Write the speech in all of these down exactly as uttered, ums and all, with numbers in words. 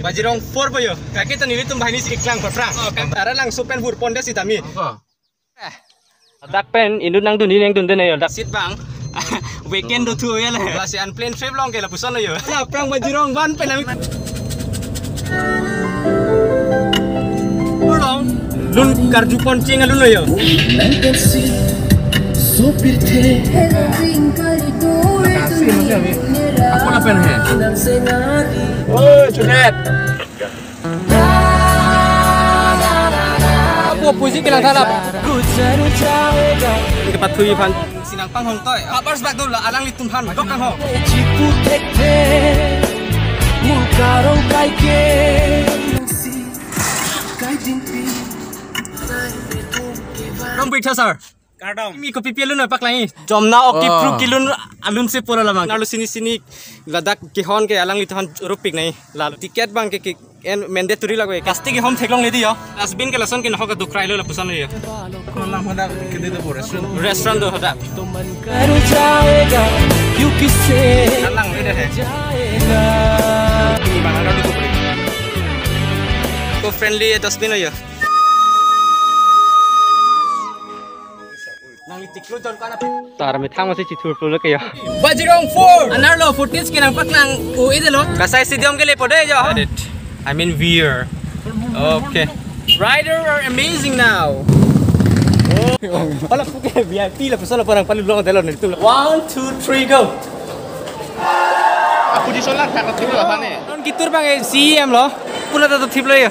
Bajirong four po yo. Kake ta nelitum banghini si keklang paprang. Oh, kan. Aralangso pen vur pondet sitame. Ladak pen inut nangdun, ini nangdunde na yo, ladak seat bang. Weekend dothu ya le. Lasi unplanned trip along ke lapuson lo yo. Ya, aphrang Bajirong one pen ami. Pulang. Lun karju pon ching alun lo yo. Aku lapen he. Oh, Junet. Apo puji kelang thalap. Kepathui aphan. Sinang panghong toi. Kapars bak dolo alanglitum aphan. Dok kang ho. Rom Britha sir. Kardom. Mi kopi pi alun paklang-i. Jomna oki Oh. Pru kilun alun si pura lamang. Nalo sini sini ladak kehon ke alanglitum aphan rupik nai. Lalu ticket bang ke, ke en mandatory lagoi. Plastic kehom theklongle di yo. Dustbin ke lason ke nahok dukrai lo lapuson lo yo. Lam hadak kedi do restaurant. Restaurant do hadak. Alang le de he. Ini bang ada di kupri. Eco friendly dustbin lo yo. Nangli tiklo jon kana. Tar methang masi chithur pulo ke yo. Bajirong four. Anerlo footage ke nangpaklang o ide lo. Kasai stadium ke lepo de yo. Got it. I mean viewer. Okay. Rider are amazing now. Oh. Pala puke V I P lapuson lo parang palu long delo nelitum. One, two, three, go. Aku di solar kakak tinggal apa nih? Non kitur bang C E M lo. Puna ta thip lo yo.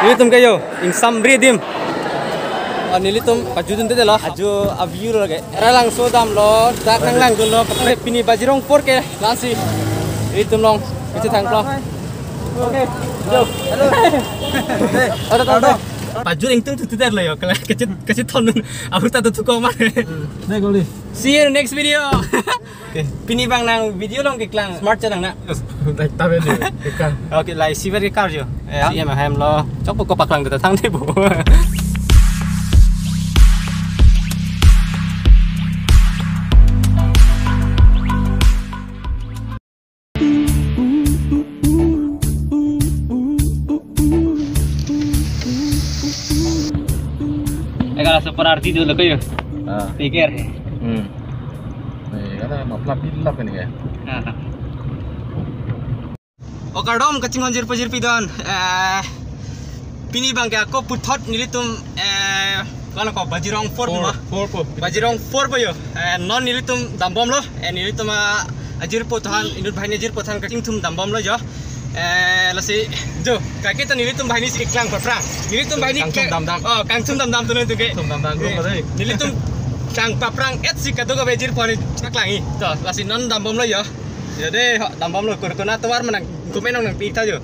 Nelitum ke yo, ingsam ri adim. Ah, nelitum pajudunde lo. Ajo a-view lo ke. Aralangso damlo, dak nanglangdunlo. Pini Bajirong four ke lansi. Nelitum along kachethang lo. Okay. Yo. Hello. Ada tahu. Pajut ingtung tutu der lo yo. Kala kachit kachit thon. Aku tak tutu koma. Deh, goli. See you in the next video. Okay. Pini bang nang video along keklang smart cha nang na. Like tabe ni, kekang. Okay, like siver ke kar jo. Ya. C M hem lo. Chok ko paklang ta thang de bo. Eka laso parar di dulu kayo. Ah. Pikir. Hmm. Nih, karena maplap bilap ini ya. Ah. O kardom kachinghon jirpo jirpi don. Eh, pini bang ke ako puthot nelitum, eh, mana ko Bajirong four. Four, ma? Four po. Bajirong four po yo. Eh, non nelitum dambomlo. Eh, nelitum, ah, ajirpo than, inut banghini ajirpo than kachingthum dambomlo yo. Eh, lasi jo, kake ta nelitum banghini si keklang paprang. Nelitum banghini kangthum ke damdam. Oh, kangthum damdam tu nelitum ke. Kangthum damdam, eh, ko dei. Nelitum kang paprang et si kadokave ajirpo ni keklang-i. To, lasi non dambomlo yo. Ya deh, ho, dambomlo, kur kuna tovar ma nang, komen nang nangpi tha jo.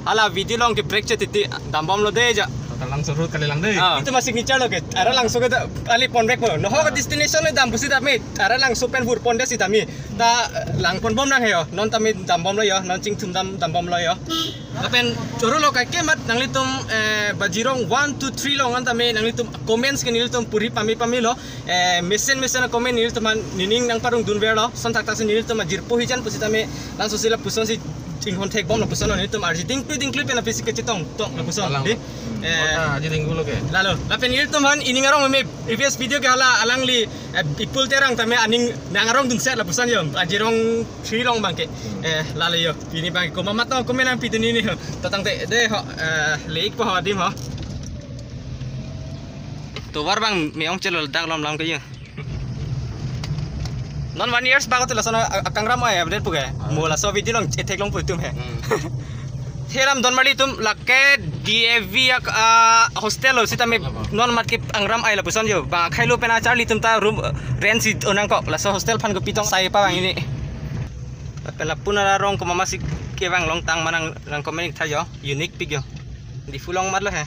Hala video along ke break che titi, dambomlo dei ja. Aralangso road kali lang dei. Ah, itu masih ngichar lo ke. Aralangso ke ta, ali pon break mo. Nohok destination le dam pusitame. Aralangso pen vur pondet sitame. Ta, eh, lang ponbom nang he yo. Non tame dambomlo yo. Non chingthum dam, dambomlo yo. Lapen choro lo kake mat nanglitum, eh, Bajirong one, two, three along an tame nanglitum comments ke nelitum puri pame pamelo. Eh, mesen mesen a-comment nelitum aphan nening nangparong dunverlo. Son thakthak si nelitum ajirpo hijan pusitame laso si lapuson si chinghon thekbom lapuson lo nelitum arji dingklui dingklui pen aphi si kachetong tong lapuson. Alang. Di? Hmm. Eh, kota aji dingklu lo ke. Lalo, lapen nelitum aphan ining arong meme previous video ke hala alangli, eh, Bipul Terang tame aning nang arong dunset lapuson yo. Bajirong three along bang ke. Hmm. Eh, lalo yo. Pini bang ke komat amat to comment nangpi dun ini ho. Tatang te dei ho, eh, le-ikpo ho adim ho. Tovar bang me-ong chelo dak lom lam ke yo. Non one years bak tu lason a-, akangram ai update puke. Ah. Mo laso video along chetheklong pu itum he. Hmm. Theram don marli itum lake D A V ak, ah, hostel lo sitame. Apa? Non mat ke angram ai lapuson yo. Bang khailo pen acharli itum ta room rent si onang kok laso hostel aphan kopi tong sai pa bang ini. Pen lapu nara rong komat ma si kevang longtang ma nang nang comment tha yo. Unique pik yo. Diphu along mat lo he.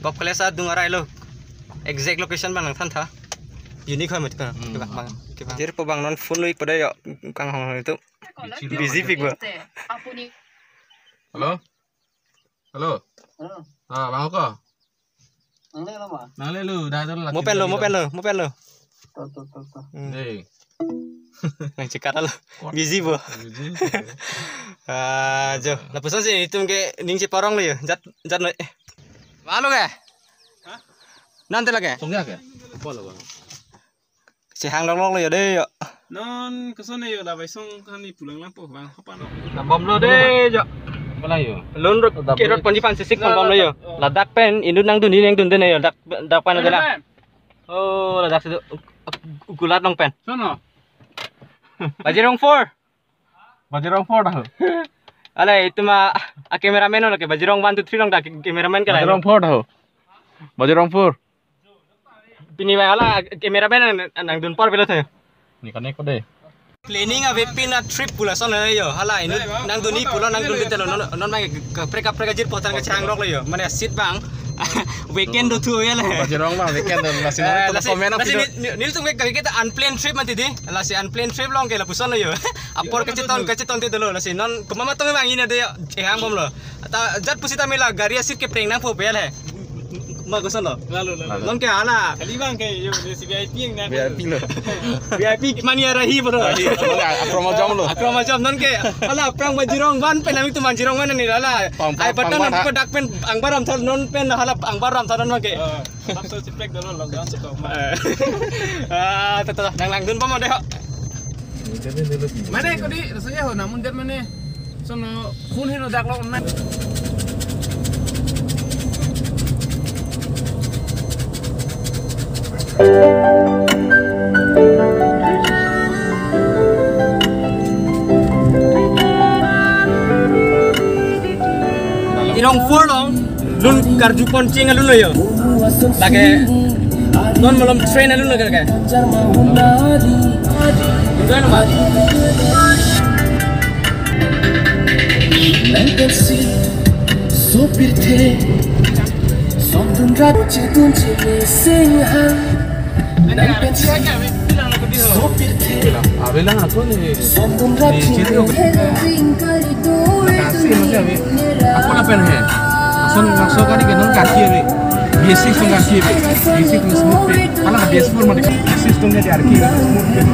Gop kale sa dung arai lo. Exact location bang nangthan tha. Unique hoi mati ka. Hmm. Kevang bang. Kevang. Jirpo bang non phone lo-ikpo dei yo kanghong hong itu. Busy pik ba. Hello? Hello. Hello. Ah, bang ko? Nangle lo ma? Nangle lo, dah dulu lagi. Mo pen lo, mo pen lo, mo pen lo. To, to, to, to. Hmm. Dei. Nang chekat lo. Busy bo. Busy. Ah, jo. Lapuson si itum ke ning cheparong lo yo. Jat, jat no. Halo ke? Hah? Nante lagi? Song ya ke? Apa lo, bang? Chehang longlong lo yo dei yo. Non koson yo, la bai song kani pulang lampo bang, apa no? Bom lo dei yo. Apa la yo? Lun rot, kerot ponji pan sisik bom lo yo. Ladak pen inut nangdun, nangdun dei yo. Dak, dak pan adalah. Oh, ladak situ, kulat long pen. Sono. Bajirong four. Bajirong four dah. Ala, itum a, a cameraman lo ke, Bajirong one, two, three long dah, cameraman ke la. Bajirong four dah. Bajirong four. Pini bang ala cameraman nang, nangdun por pilo tho. Ni kane ko dei. Planning avepin a trip pu lason lo yo. Hala inut nangdun ni pulo nangdun dei telo non, non bang kaprek kaprek ajir potan kachang rok lo yo. Mane seat bang. Weekend do thu ya le. Bajirong bang weekend do lasi. Eh, nang lasi, comment lasi nang ni, ni, nelitum ke kita unplanned trip mati dei. Lasi unplanned trip long ke lapuson lo yo. Apor kacheton kacheton te dolo lasi non komat ma tong bang ini dei yo. Chehang bom lo. Ta jat pusita mela gari a seat kepreng nangpo pe le. Ma koson lo? Lalu, lalu. Non ke ala. Kali bang ke yo, yo si V I P yang na. V I P lo. V I P mani arahi bro. Ahi, akroma jom lo. Akroma jom non ke. Ala aphrang Bajirong one pen nangtum Bajirong one ni ala. Pang, pang, ai batan pang, non pang. Ko dak pen angbar ram thal non pen hala angbar ram thal non ke. Eh, langsung ceplek dulu lockdown setok ma. Eh. Ah, to, to, to. Nang langdun bom dei ho. Mane kodi rasanya ho namun der mane. Sono phone heno dak lo na. Irong four long. Lun karju pon ching alun lo yo. Lake non malom train alun lo ke. Enjoy lo ma. Nang pensi sopir the, sopdun rat chedun chini singhang. Nang pensi sopir the, Abelang aku ni. Sopdun rat chini singhang. Kasi masih abi. Ako na pen he. Ason ngakso kani ke non karki abi. B S six tong karki abi. B S six tong smooth pe. Ala B S four mati. B S six tong jadi arki smooth pe.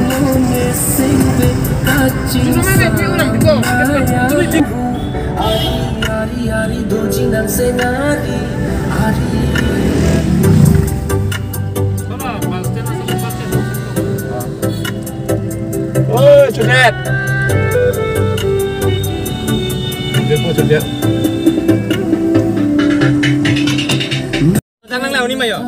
Ari, ari, ari, doji nang sengari. Ari. Oi, Juliet. Dia mau Juliet. Datang lang lah, uni mayo.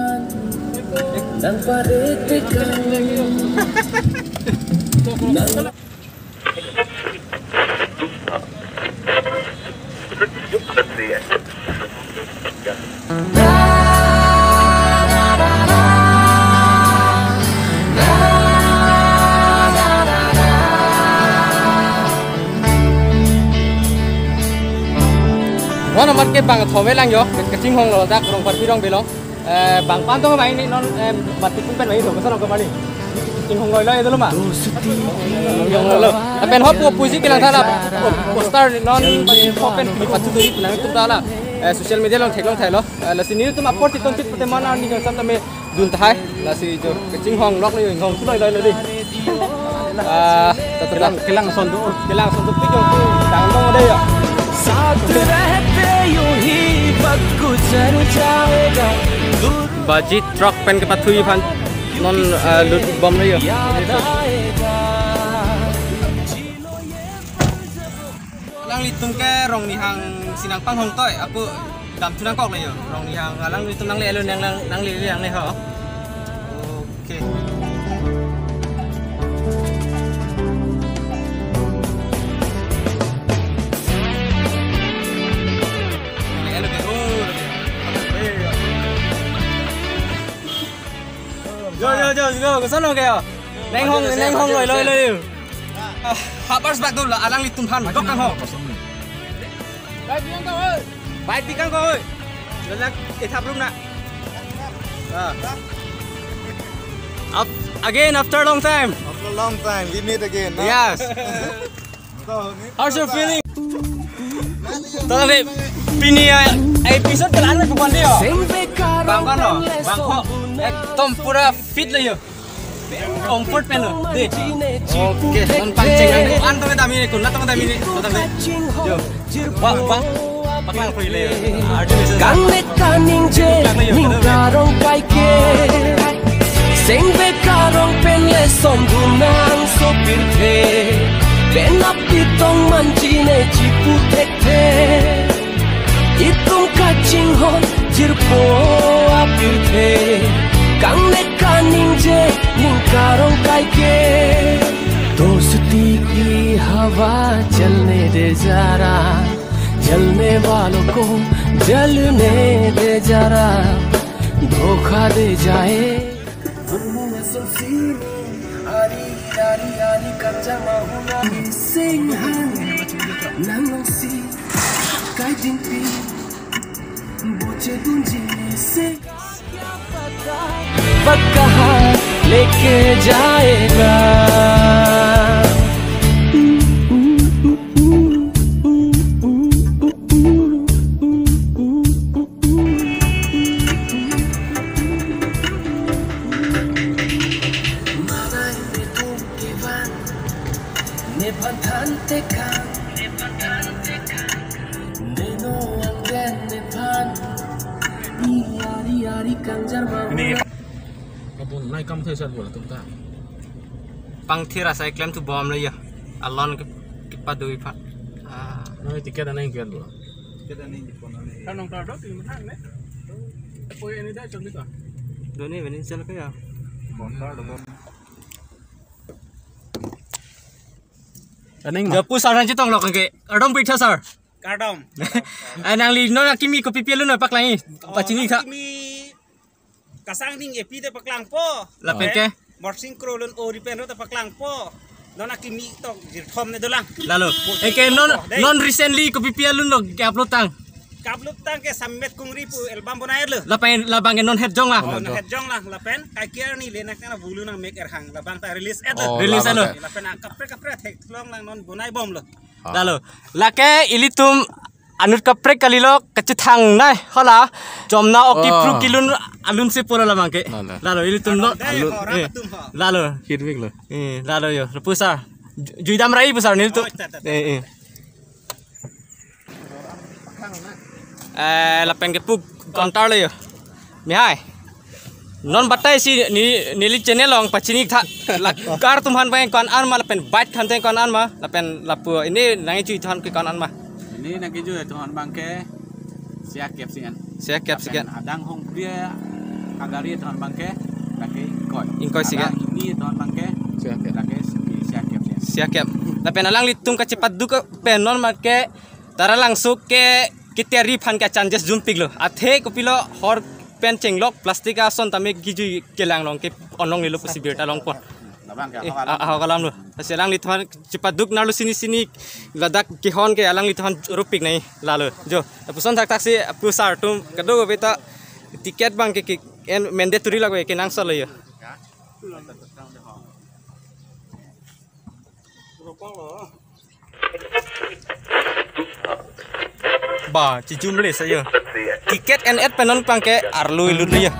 Wana mat ke bang thome lang yo, kachinghong lo dak Rongparpi Rongbe along. Eh, bang pan tong bang ini non, eh, mati pun pen bang itu, koson lo kemari. Chinghong lo lo itu lo ma. Chinghong lo lo. Lapen hop ko puji kelang tha la. Poster non bang hop pen pini pathu tu kelang tu ta la. Eh, social media along theklong thai lo. Eh, lasi nelitum apor chetong chit pute mana ni kan sam tame dun tahai. Lasi jo kachinghong lok lo, inghong tu lo lo lo dei. Ah, ta ta kelang, kelang ason tu. Kelang ason tu pi jo tu dang dong dei ya. साथ रहते यूं ही वक्त गुजर जाएगा, दूर Baji truck pen kepathu aphan non, ah, lut bom lo yo. याद आएगा। Alanglitum ke Rongnihang si nangpanghong toi, apu damthu nangkok lo yo. Rongnihang alanglitum nangle lo nang, nang, nangle lo nangle ho. Okay. Nangle lo ke, oh, lo ke. Yo, yo, yo, yo, koson lo ke yo? Neng hong, neng hong lo, lo, lo. Ah, habars bak dolo, alanglitum aphan dok kang ho. Bai pikang ko, oi. Bai pikang ko, oi. Lalak ethap rum na. Ah. Af-, again after a long time. After a long time, we meet again, no? Yes. So, how's your feeling? Tangte pini a episode ke la-an pen pon dei yo. Bang kono, bang ko. Ekdom pura fit lo yo. Comfort penlo dei. Okay, non pangcheng nang. An tong dami ne, kun na tong dami ne, tong dami. Yo. Bang, bang. Paklang pui le. Arju le. Kangnek kaningje ning karong kaike. Sengve karong pen le som dunang sopirthe. Penap pitong manji ne chipu thekthe. Itum kachinghon jirpo apirthe. Kangnek kaningje ning karong kaike. Dosti ki hawa chalne de zara, jalne walon ko jalne de zara, dhokha de jaye. Ari, ari, ari, kanja mahula singhan, nangsi kaidingpi, boche dunji se. Waqt kahan leke jayega. Nephan than tekang, nephan than tekang. Neno angden nephan. Ni ari ari kangjar mau. Ini kabun nai kam thai sat bola tumta. Pangthir asai klem thu bom le ya. Alon ke kepadui pha. Ah. Nai ticket anai kian bola. Ticket anai di pon anai. Kan nong tardo tu methang ne. Poi ani da chok ni ka. Doni venin sel ka ya. Bom tardo bom. Aning. Japu sar nang chetong lok ke. Ardom pitha sar. Kardom. Eh, nangli non akimi kopi pi alun paklang-i. Oh, pachini tha. Akimi kasang ning epi te paklangpo. Lapen ke? Morsing Kro lun ori pen ro te paklangpo. Non akimi tok jirthom ne dolang. Lalo. Eke non, dei. Non recently kopi pi alun lo ke upload tang. Ke upload tang ke Sammet Kungri pu album bonai lo. Lapen labang ke non het jong la. Oh, non het jong la. Lapen kaiker ni le nak na bulu nang mek erhang. Labang ta release et lo. Oh, release labang lo. Lapen a kaprek kaprek theklong lang non bonai bom lo. Ah. Lalo, lake ilitum anut kaprek kalilo kachethangnei hala jomna oki Oh. Pru kilun alun si pura labang ke. Lalo. Lalo ilitum lo. Dei, alun, ho, eh, atum ho. Lalo. Hirvik lo. Eh, lalo yo, pusar. Ju-, juidam rai pusar nelitum. Oh, ta, ta, ta. Eh, eh. Eh, lapen ke puk kontar lo yo. Mihai. Non batai si ni neli channel along pachini tha. La car tum han bang kon an ma lapen bike han teng kon an ma lapen lapu ini nang chu than ke kon an ma. Ini nang keju than bang ke sia kep singen. Sia kep singen. Lapen adang hong pria agari than bang ke lake ingkoi. Ingkoi singen. Adang ini than bang ke sia kep. Lake sia kep singen. Sia kep. Lapen alanglitum kachepaduk pen non ma ke Taralangso ke kitari phan ke changes jumpik lo. Athe kopilo hor pen chenglok plastic ason tame kejui kelang long ke onong nilo pusi birta longpon. Labang ke, eh, ahok alam lo. Asi alanglithan chepaduk nalo sini sini ladak kehon ke alanglithan ropik nai lalo. Jo, lapuson thakthak si pusar atum kedo beta ticket bang ke, ke en mandatory lagwe kenangsot lo yo. Ba, chijum le sayo. Ticket en et pen non pang ke arlo ilut le ya.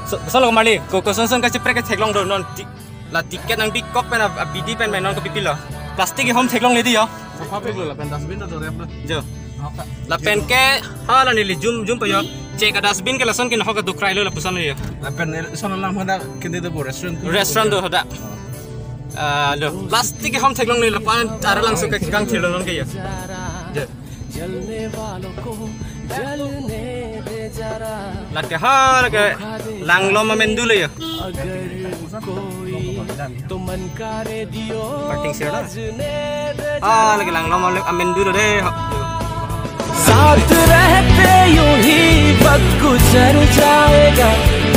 So, so lo mali, ko ko son son kacheprek ke theklong do non ti-, la ticket nangpikok pen a, a bidi pen pen non kopi pi lo. Plastic hom theklong le dei yo. Sopha pik lo lapen dustbin do rep lo. Jo. Lapen ke hala neli jum jum pa yo. Che ka dustbin ke lason ke nahok ka dukrai lo lapuson yo. Lapen el son alam hada kende do bo restaurant. Restaurant do hada. Ah, lo. Plastic hom theklong neli lapan Taralangso ke kang thilo non ke yo. Jo. Lake ha lake langlom amendu lo yo. Parting sir na. Ah, lake langlom amendu lo dei. साथ रहते यूं ही वक्त गुजर जाएगा,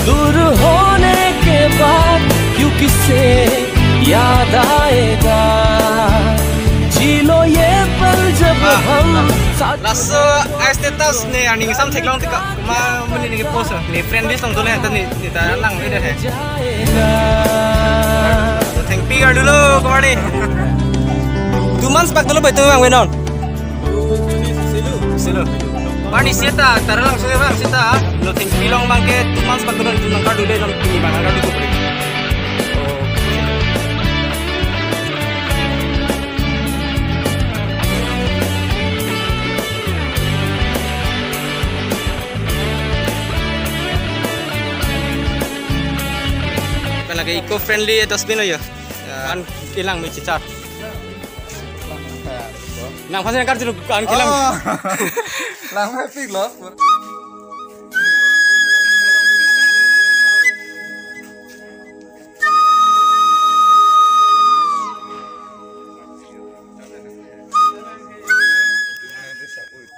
दूर होने के बाद क्यों किसे याद आएगा, जी लो ये पल जब हम साथ Laso a status ne arni sam theklong tika ma muni ne post ne friend list long dole ta ne ne ta lang ne de he. Thengpi gar dulu kemari. Two months bak dulu betul bang wenon. Barni seta, Taralangso abang seta, lo thengpi long abangke two months bang kedon, two nang kardu le, non pini bang nang kardu kupri. Kan lagi eco-friendly dustbin aja. Ya. An kelang me chichar. Nang pasi nang karjulu an kelang. Oh. Lang me pik lo.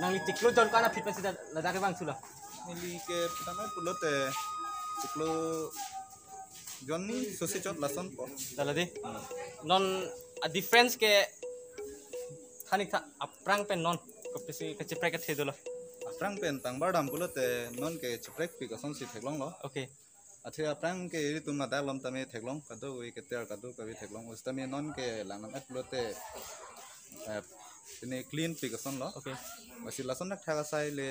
Nangli chiklo jon ko-an aphi pensi ladak ke bang sulo? Neli ke pertama pulote chiklo jon ni sosi chot lasonpo. Dala di. Non a difference ke thanik tha aphrang pen non kopisi kachiprek kethe dolo. Aphrang pen tangbar dam pulote non ke chiprekpik asonsi theklonglo. Okay. Athe aphrang ke ilitum adak along tame theklong, kadokave keter kadokave theklong. Sitame non ke langnam-et pulote, eh, ini cleanpik asonlo. Okay. Lasi lason dak thak asai le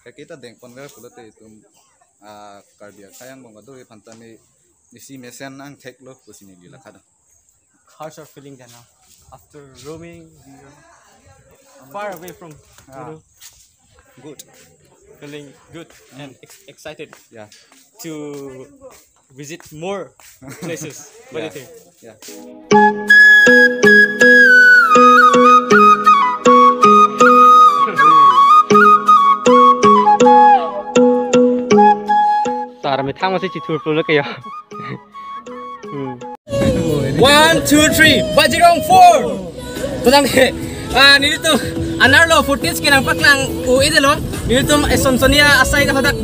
kaketa dengponver pulote itum, ah, Karbi akhei angbong kadokave aphan tame isi mesen angtheklo pusi neli lakha do. How's your feeling then now? After roaming far away from, you know, good. Feeling good and ex- excited, yeah, to visit more places. What do you think? Yeah. Tar me thang masi chithur pulo ke ya. Hmm. One, two, three. Bajirong four. Pulang ke. Ah, nelitum anerlo footage ke nangpaklang u-edetlo. Nelitum, eh, Sonsonia asai hadak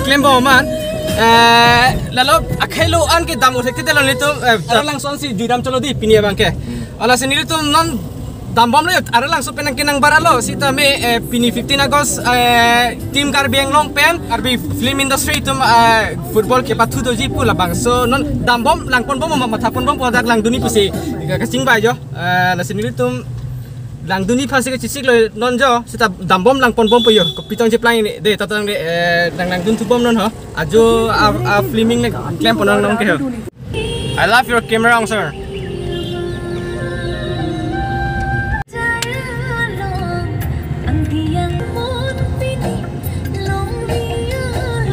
klembom aman. Eh, lalo akhei lo-an ke dam uthek-edetlo nelitum, eh, Taralangso ansi juidam cholo di pini abangke. Lasi nelitum non dambomlo, Taralangso pen nangkenang baralo, sitame, eh, pini fifteen August, eh, Team Karbi Anglong pen, Karbi film industry atum, eh, football kepathu doji pu labangso non dambom langponbom ma mathaponbompo dak langdunji pusi kachingvai jo. Eh, lasi nelitum langdunji aphansi kachisiklo non jo, seta dambom langponbompo jo. Kopi tong cheplang ini, de, tatang de, eh, nang langdunthubom non ho. Ajo a, a filming nangklemponlong non ke ho. I love your camera, sir.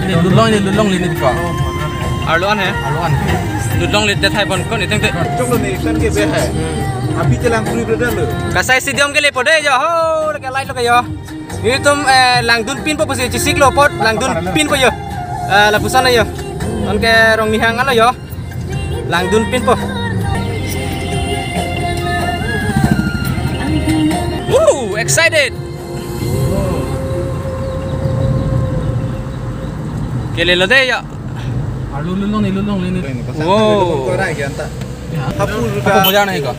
Ini lulong, ini lulong, ini ko. Arlo-an he? Arlo-an. Lulong le te thai bon ko ni tengte. Choklo ni kan ke be hai. Api chelang puri brother lo. Kasai stadium ke lepo de jo ho, ke light lo ke jo. Nelitum, eh, langdunpinpo pusi chisiklo apot langdunpinpo jo. Eh, lapuson jo. Non ke rong nihang alo jo. Langdunpinpo. Woo, excited. Kelelo de jo. Arlo lulong ni lulong ni. Wow. Hapu juga. Hapu moja na iko.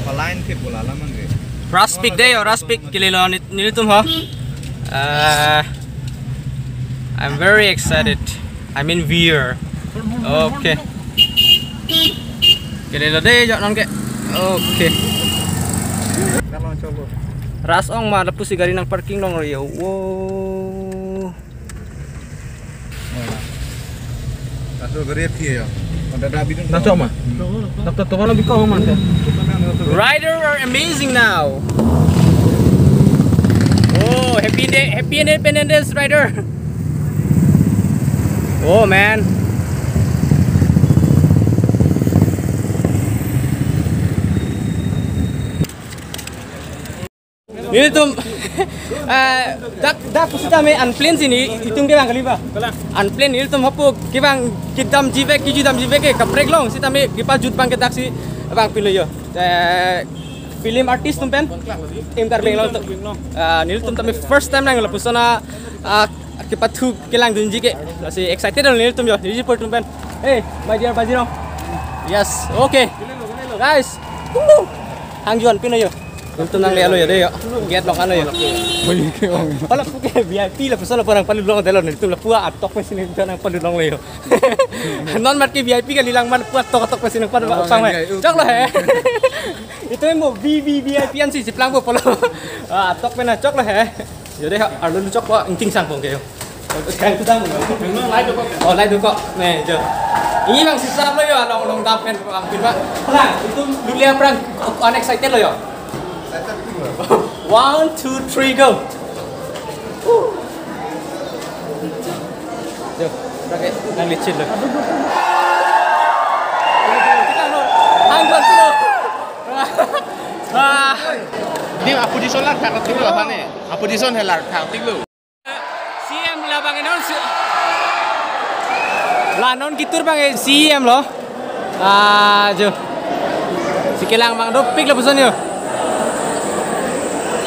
Palain ke bola lama nge. Raspik de jo, Raspik. Kelelo ni, nelitum ho. Uh, I'm very excited. I mean viewer. Okay. Kelelo de jo non ke. Okay. Ras-ong ma lapusi gari nangparking longlo jo. Wow. Laso gari aphi ya. Ada ada bidung. Dah coma. Dokter tukar lebih kau mana? Rider are amazing now. Oh, happy day, happy Independence Day, Rider. Oh man. Nelitum, eh, dak, dak pusitame unplanned si nelitum kevang kali ba. Unplanned nelitum hapu kevang kedamji vek, kejui damji vek ke kaprek long sitame kepajut abangke daksi vangpinlo jo. Eh, film artist atum pen, Team Karbi Anglong atum. Eh, nelitum tame first time nang lapuson a, ah, kepathu kelangdunji ke. Lasi excited lo nelitum jo, neli pur atum pen. Hey, my dear Bajirong. Yes, okay. Guys. Woo! Hang juan pin jo. Nelitum nanglelo jo de jo. Gate along an jo. Balik ke ong. Hala puke V I P lapuson lapu nangpalut longdetlo nelitum lapu atok pensi nelitum nangpalut longle jo. Non mat ke V I P kali lang man pu atok atok pensi nangpalut. Oh, sang mai. Choklo he. Itum mo V V V I P ansi chiplangpo pulo. Ah, atok pen choklo he. Yo dei, arlo luchok ko, ingting sang pong ke yo. Kang tu tang. Oh, lai dokok. Ne, jo. Ini bang sisa apa yo, along along dap pen bang pin bang. Plang, itum lulia plang, unexcited lo yo. One, two, three, go. Jo, pakai nang licin lo. Kita lo, anggon lo. Ah. Dim, aposition la thak tik lo, aphan ne? Aposition he la thak tik lo. C M labang non si-, la non kitur bang C M lo. Ah, jo. Si kelang bang dopik lapuson yo.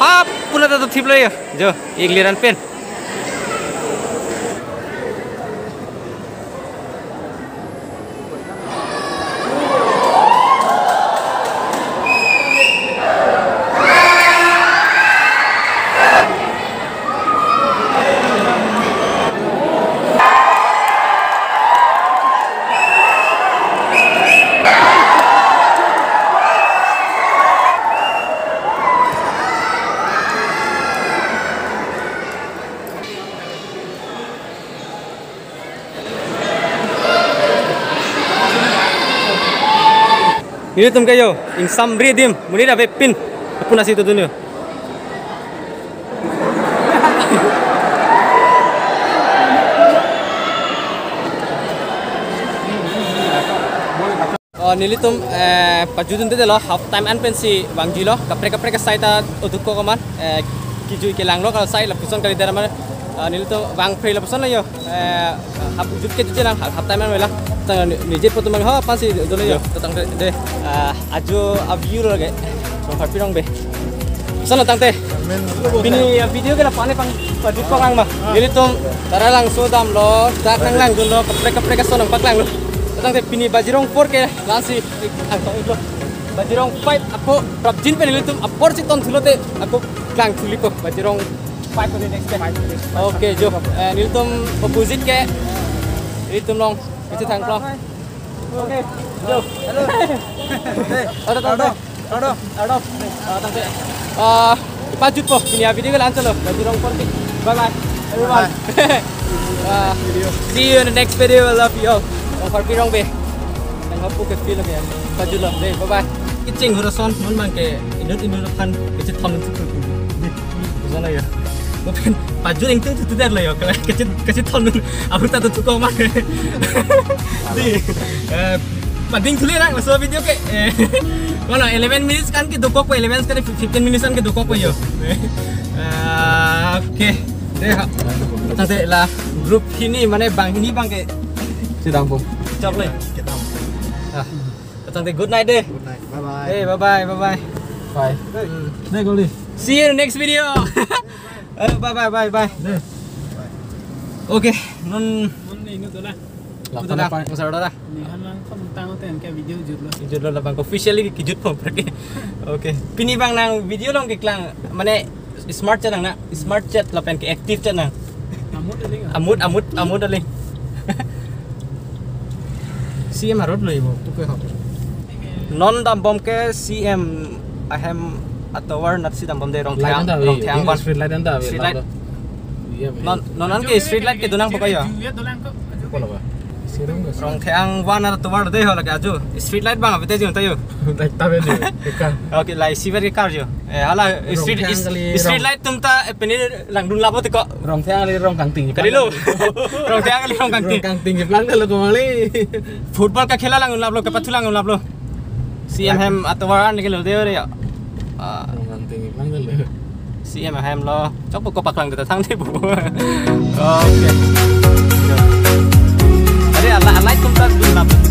Hap, puna ta thip lo yo. Jo, ik liran pen. Nelitum ke yo, ingsam ri dim, monit avepin, apun asi tudun yo. Oh, nelitum, eh, pajutdunde lo, half time an pensi vangjilo, kaprek kaprek asai ta oduko koman, eh, kijui kelang lo, kalau sai lapuson kalidet amat, eh, nelitum vangpre lapuson lo yo, eh, hap jut ke jut lang, half, half time an vela, tang ni, nijit poto mang ho, pensi dolo yo, tang de, de, eh, ajo a-view lo ke, so happy rong be. Sana tangte. Pini a-video ke lapu-an pang pajut panglang ma. Nelitum tara langso damlo, dak nanglangdunlo, kaprek kaprek ason nangpaklanglo. Tangte pini Bajirong four ke lasi angtong iklo. Bajirong five ako prapjin pen nelitum apor si ton thulote ako klang thulipo Bajirong five ko next ke. Okay, jo. Eh, nelitum opposite ke nelitum long. Isi thang long. Okay, jo. Hello. Ada, ada. Ado, ado. Ah, tangte. Ah, pajutpo. Pini a-video ke la-an chalo. Bajirong four ke. Bye bye, everyone. Bye. Ah, see you in the next video. I love you all. Ong parpirong be. Nang hapu ke feel ke. Pajutlo. Dei, bye bye. Kecheng hurason, non bang ke inut inut aphan kechethon tu. Sana ya. Bukan pajut ingtung tu tu der lo ya. Kalau kecet kecethon, aku tak tahu kok mana. Di, eh, pading thule nang, laso video ke, eh, mana eleven minutes kan kedokokpo, eleven kan fifteen minutes kan kedokokpo yo. Ah, okay. Dei ha. Tangte la group hini mane bang hini bang ke. Sidang po. Chok le. Ah. Tangte good night dei. Good night. Bye bye. Hey, bye bye, bye bye. Bye. Hmm. Dei, Goli. See you in the next video. Eh, bye bye, bye bye. Dei. Okay, non. Non ni, non dola. Lapan apa? Ngasar dora. Ni han lang kom tang ten ke video jutlo. Jutlo labang officially kijutpo perke. Okay. Pini bang nang video long keklang, mane smart chat nang na, smart chat lapen ke active chat nang. Amut aling. Amut, amut, amut aling. C M arot lo ibo, tu ke hok. Non dambom ke C M ahem atovar natsi dambom dei Rongtheng, light anta, Rongtheng ini one. Street light anta, street light. Iya, non, non an ke street light kedun nangpo kayo. Juliet dolang ko. Apa lo, Pak? Sirung ke. Rongtheng one atovar dei ho lake ajo. Street light bang avete jun tayo. Light ta beli, ke car. Okay, light siver ke car jo. Eh, hala street, Rongtheng is-, kali street light tum ta, eh, pini langdun lapo tiko. Rongtheng kali Rongkangting. Kali lo. Rongtheng kali Rongkangting. Rongkangting ke plang lo kemali. Football kekhela langdun laplo, kepathu langdun laplo. C M hem atovar an ke lo dei re ya. Ah. Rongkangting ke plang lo. C M hem lo. Chok ko paklang kita thang dei bu. Okay. Ade, ala, ala tum ta dun laplo.